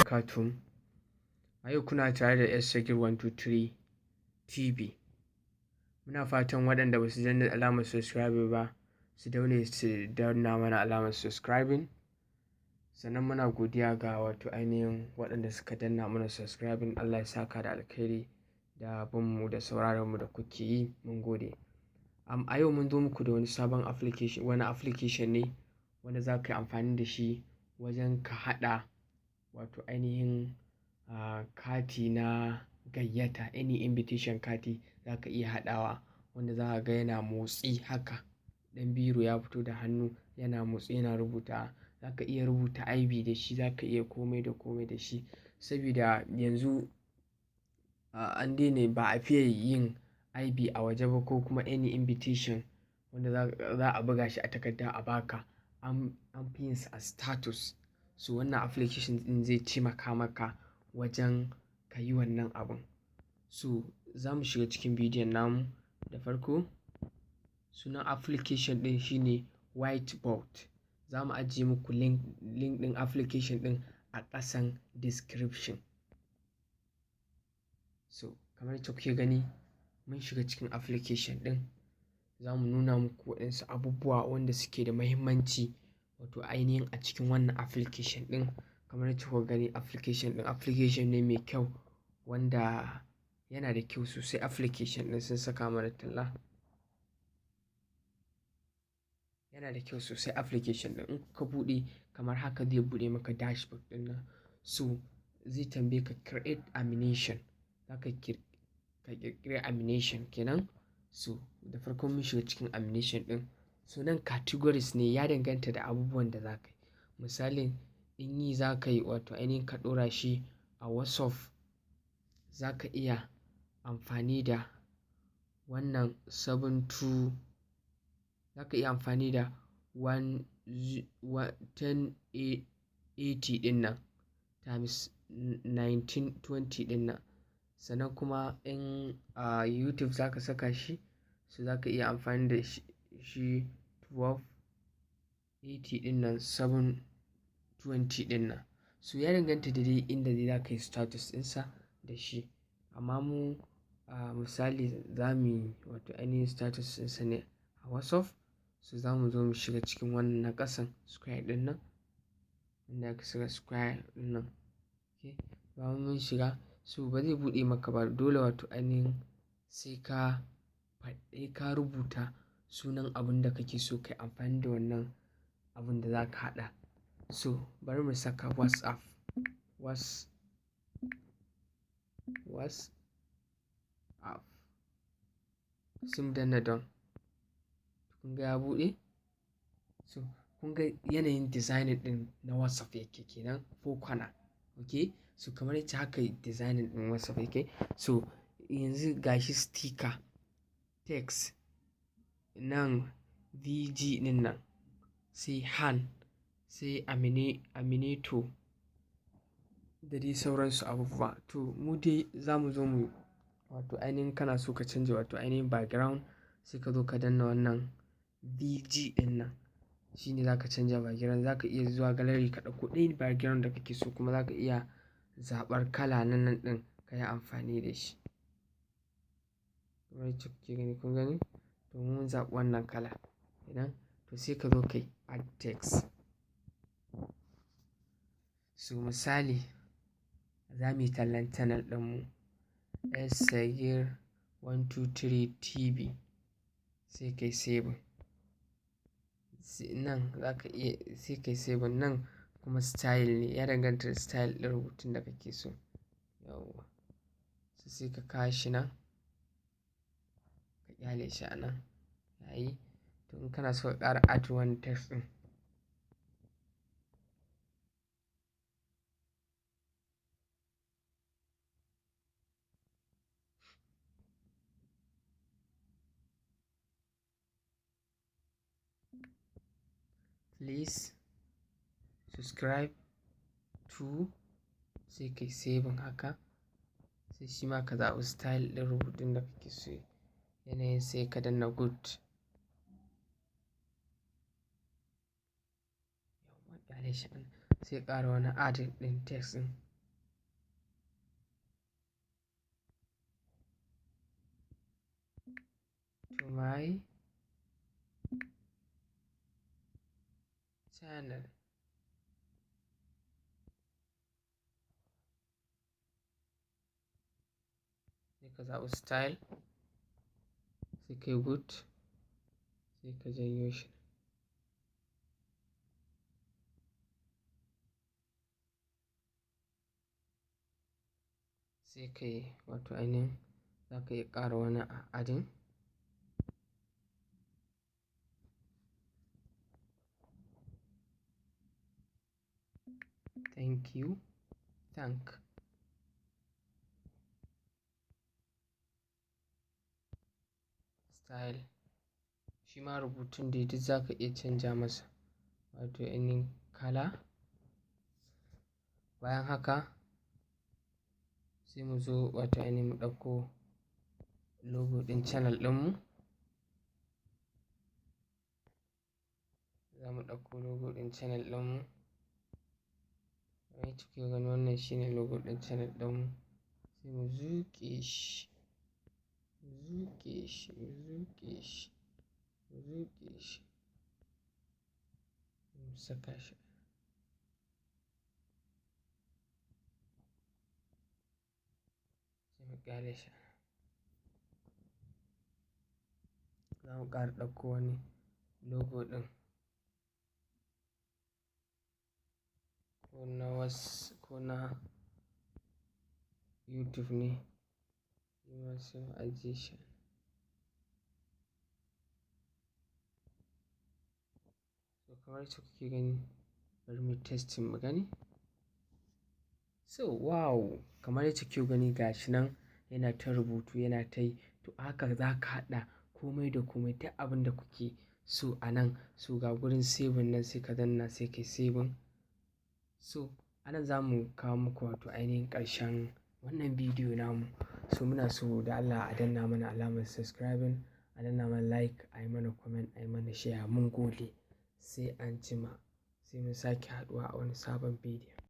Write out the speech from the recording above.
Barakatuhu. A yau kuna tare da S-Sagir 123 TV. Muna fatan waɗanda ba su danna alamar subscribe ba su daure su danna mana alamar subscribing. Sannan muna godiya ga wato ainihin waɗanda suka danna mana subscribing. Allah ya saka da alkhairi da bin mu da sauraron mu da kuke yi. Mun gode. A yau mun zo muku da wani sabon application, wani application ne wanda za ka yi amfani da shi wajen ka haɗa wato ainihin kati na gayyata, any invitation kati za ka iya haɗawa wanda za ka ga yana motsi haka. Ɗan biro ya fito da hannu yana motsi yana rubuta. Za ka iya rubuta IV da shi, za ka iya komai da komai da shi. Sabida yanzu an daina, ba a fiye yin IV a waje ba ko kuma any invitation wanda za a buga shi a takarda a baka. An fi yin sa a status. So wannan application ɗin zai taimaka maka wajen ka yi wannan abun. So za mu shiga cikin bidiyon namu da farko. Sunan application ɗin shine Whiteboard. Za mu ajiye muku link ɗin application ɗin a ƙasan description. So kamar yadda kuke gani, mun shiga cikin application ɗin. Za mu nuna muku waɗansu abubuwa wanda suke da muhimmanci wato ainihin a cikin wannan application ɗin. Kamar yadda kuka gani, application ɗin application ne mai kyau wanda yana da kyau sosai. Application ɗin sun saka mana talla. Yana da kyau sosai application ɗin. In kuka buɗe kamar haka, zai buɗe maka dashboard ɗin nan. So zai tambaye ka create animation. Za ka ƙirƙiri animation kenan. So da farko mun shiga cikin animation ɗin. So nan categories ne, ya danganta da abubuwan da za ka yi. Misalin in yi za ka yi wato ainihin ka ɗora shi a WhatsApp, za ka iya amfani da wannan 72, za ka iya amfani da 1080 ɗin nan times 1920 ɗin nan. Sannan kuma in a YouTube za ka saka shi, so za ka iya amfani da shi 1280 ɗin nan 720 ɗin nan. So ya danganta da dai inda dai za ka yi status ɗinsa da shi. Amma mu a misali za mu yi wato ainihin status ɗinsa ne a WhatsApp. So za mu zo mu shiga cikin wannan na ƙasan square ɗin nan. Inda aka saka square ɗin nan. Okay. Bayan mun shiga, so ba zai buɗe maka ba, dole wato ainihin sai ka faɗi, ka rubuta sunan abun da kake so ka yi amfani da wannan abun da za ka haɗa. So bari mu saka WhatsApp. WhatsApp. Sai mu danna done. Kun ga ya buɗe? So kun ga yanayin designing ɗin na WhatsApp yake kenan, four corner. Okay? So kamar yacce haka designing ɗin WhatsApp yake. So yanzu gashi sticker, text, nan VG ɗin nan, sai hand, sai animator da dai sauransu abubuwa. To mu dai za mu zo mu wato ainihin kana so ka canja wato ainihin background, sai ka zo ka danna wannan VG ɗin nan. Shi ne za ka canja background. Za ka iya zuwa gallery ka ɗauko ɗayan background da kake so, kuma za ka iya zaɓar kala na nan ɗin ka yi amfani da shi. Kamar yacce kuke gani, kun gani? To mun zaɓi wannan kala. Idan to sai ka zo ka yi add text. So misali za mu yi tallan channel ɗinmu S-Sagir 123 TV, sai ka yi saving. Nan za ka iya sai ka yi saving, nan kuma style ne, ya danganta da style ɗin rubutun da kake so. Yauwa. So sai ka kawo shi nan. Ka ƙyale shi a nan. Yayi. To in kana so ka ƙara add wani text ɗin. Please subscribe to, sai kai saving haka. Sai shi ma ka zaɓi style ɗin rubutun da kake so yanayin, sai ka danna good. Yawwa, ƙyale shi anan. Sai ƙara wani add ɗin text ɗin. To my channel. Sai ka zaɓi style, sai kai good, sai ka janyo shi. Sai kai wato ainihin za ka iya ƙara wani adding. Thank you, thank. Style. Shi ma rubutun dai duk za ka iya canja masa wato ainihin kala. Bayan haka sai mu zo wato ainihin mu ɗauko logo ɗin channel ɗinmu. Za mu ɗauko logo ɗin channel ɗinmu. Kamar yacce kuke gani, wannan shine logo ɗin channel ɗinmu. Sai mu zuƙe shi, mu zuƙe shi, mu zuƙe shi, mu zuƙe shi. Mu saka shi. Sai mu ƙyale shi. Za mu ƙara ɗauko wani logo ɗin. Ko na wasu ko na YouTube ne. Shima sai mu ajiye shi. So kamar yacce kuke gani, bari muyi testing mu gani. So wow! Kamar yacce kuke gani, gashi nan yana ta rubutu, yana ta yi. To haka za ka haɗa komai da komai, duk abin da kuke so a nan. So ga gurin saving nan, sai ka danna, sai kai saving. So a nan za mu kawo muku wato ainihin ƙarshen wannan bidiyo namu. So muna so da Allah a danna mana alamar subscribing, a danna mana like, a yi mana comment, a yi mana share. Mun gode. Sai anjima. Sai mun sake haɗuwa a wani sabon bidiyo.